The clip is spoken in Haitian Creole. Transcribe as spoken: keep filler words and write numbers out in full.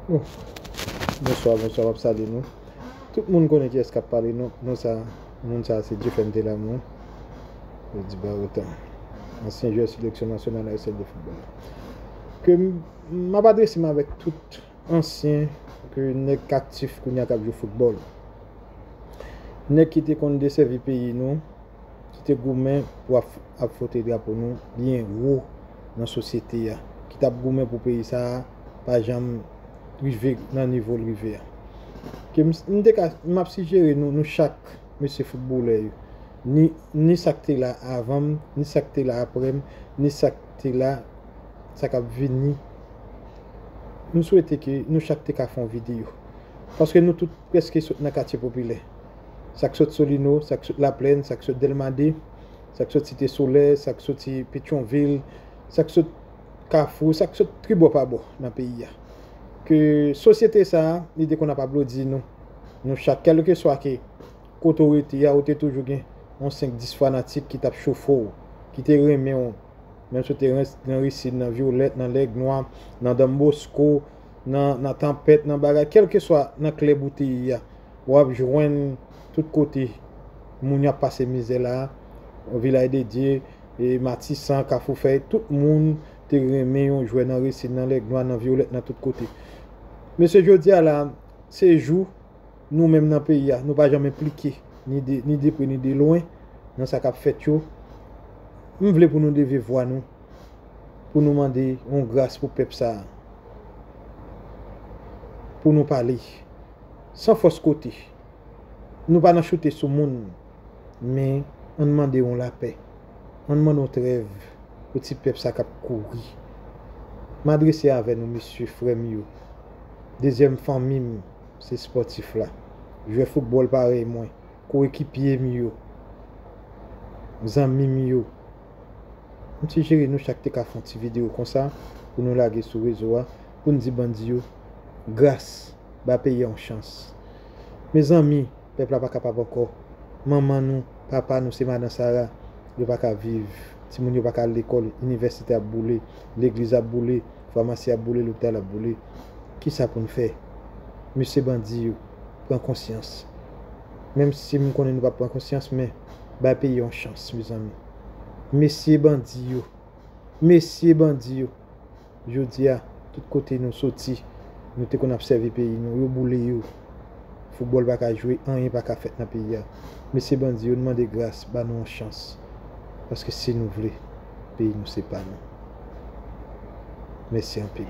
Bonswa, bonswa, m ap salye nou. Tout moun konnen kiyès k ap pale, non, non sa, moun sa se Jefferson Delamour. Yo di Barotan. Ansyen jwè seleksyon nasyonal Ayisyen de foutbòl. Ke m, m ap adrese m avèk tout ansyen, ke nèg k aktif kounye a k ap jwe foutbòl. Nèg ki te konn desèvi peyi nou, ki te goumen pou ap, ap fote drapo nou byen wo nan sosyete a, ki t ap goumen pou peyi sa a pa janm rive nan nivo l rive a. Ke m, m te ka, m ap sijere nou, nou chak, mesye foutbolè yo, ni, ni sa k te la avan m, ni sa k te la apre m, ni sa k te la, sa k ap vini. M swete ke nou chak te ka fè yon videyo. Paske nou tout prèske sot nan katye popilè. Sa k sot Solino, sa k sot Laplèn, sa k sot Dèlma de, sa k sot Site Solèy, sa k soti Petyonvil, sa k sot Kafou, sa k sot tribò pa bò nan peyi a. Ke sosyete sa a, li te konn ap aplodi nou. Nou chak, kèlkeswa ke kote w rete a, ou te toujou gen yon senk dis fanatik ki t ap chofe w, ki te renmen w, menm si w te ren-, nan Resid, nan Vyolèt, nan Lèg Nwa, nan Don Bosco, nan, nan Tanpèt, nan bagay, kèlkeswa nan klèb ou te ye a, w ap jwenn tout kote moun y ap pase mizè la, Vilaj de Dye, e Matisan, Kafou Fèy, tout moun te renmen yon jwè nan Resid, nan Lèg Nwa, nan Vyolèt, nan tout kote. Mesye, jodi a la, se jou nou menm nan peyi a, nou pa janm enplike, ni de, ni de pre, ni de lwen, nan sa k ap fèt yo. M vle pou nou leve vwa nou, pou nou mande yon gras pou pèp sa a, pou nou pale, san fòs kote. Nou pa nan choute sou moun, men ann mande yon lapè, ann mande yon trèv pou ti pèp sa k ap kouri. M adrese avè nou, mesye, frè m yo, dezyèm fanmi m, se spòtif la. Jwè foutbòl parèy mwen, koekipye m yo, zanmi m yo. M sijere nou chak te ka fè yon ti videyo konsa pou nou lage sou rezo a, pou n di bandi yo gras, ba peyi a yon chans. Mezanmi, pèp la pa kapab ankò. Manman nou, papa nou, se madan Sara. Yo pa ka viv. Timoun yo pa ka al lekòl. Inivèsite ap boule. Legliz ap boule. Famasi ap boule. Lopital ap boule. Kisa pou n fè? Mesye bandi yo, pran konsyans. Menm si m konnen nou p ap pran konsyans, men bay peyi a yon chans, mezanmi. Mesye bandi yo, mesye bandi yo, jodi a, tout kote nou soti, nou te konn ap sèvi peyi nou, yo boule yo. Foutbòl pa ka jwe, anyen pa ka fèt nan peyi a. Mesye bandi yo, n mande gras, ba nou yon chans. Paske si nou vle, peyi nou se pa nou. Mèsi anpil.